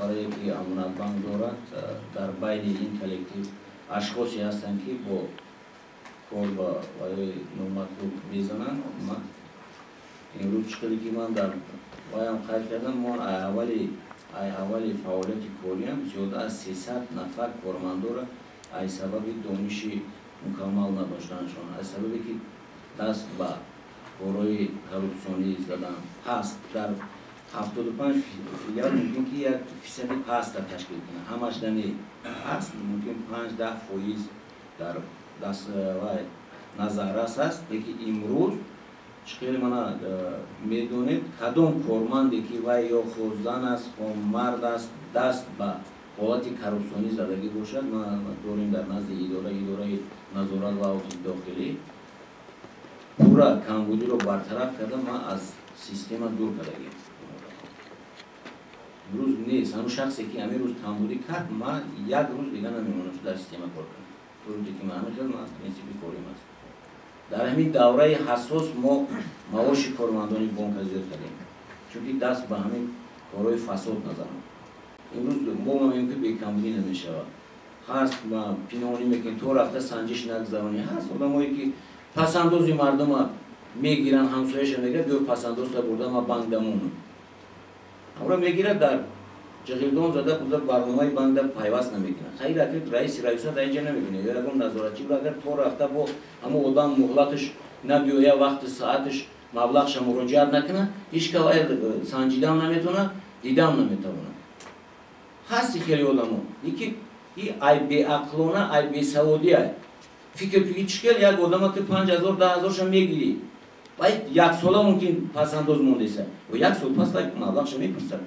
нафарое ки Амонатбанк дорад, дар байни ин коллектив ашхосе ҳастанд, ки бо кор ба ваёи номатлуб мезананд. Имрӯз чӣ хеле ки ман дар ваям қайд кардам, мо ай аввали фаъолияти кориам зиёда аз 300 нафар кормандора ай сабаби дониши мукаммал надоштанашон, аз сабабе ки даст ба корҳои коррупсионӣ задан ҳаст, дар 75 филиал мумкин ки як фисади паста ташкил кунад, ҳамаш не, ҳаст, мумкин 5-10% дар даст вай назаррас аст. Лекин имрӯз чӣ хеле мана медонед, кадом корманде ки вай ё хо зан аст, хо мард аст, даст ба ҳолати коррупсионӣ задагӣ бошад, ма дорем дар назди идораи назорат ва аудити дохилӣ пурра камбудиро бартараф карда, ман аз система дур кардагем. Имрӯз нест ҳамун шахсе ки ҳамин рӯз камбудӣ кард, ман як рӯз дига намемонам дар система кор кунам. То рӯзе ки ман ҳамин хел ман принсипи корим аст. Дар ҳамин давраи ҳассос мо маоши кормандони бонка зиёд кардем, чунки даст ба ҳамин корҳои фасод назанам. Имрӯз мо мегӯем, ки бекамбудӣ намешавад. Ҳаст, пинҳонӣ мекунем, то рафта санҷиш нагзаронӣ. Ҳаст одамое ки пасандози мардума мегиранд, ҳамсояша мегирад, биё пасандозта бурда ма банк дамонам, ҳамро мегирад, дар ҷиғилдон зада бурда барномаи банкда пайваст намекунад. Хайр, агар раиси раёсат дар инҷа намебинад ё ягон назоратчӣ, агар то рафта бо ҳамон одам муҳлаташ набиёя, вақти сааташ маблағша муроҷиат накунад, ҳеҷ ка санҷидам наметавонад, дидам наметавонад. Ҳасти хеле одамо, ки и ай беақлона, ай бесаводӣ, ай фикр ки чӣ хел як одама ту 5000, 10 000-ша мегирӣ, вай як сола мумкин пасандоз мондеса, як сол пас вай маблағша мепурсад.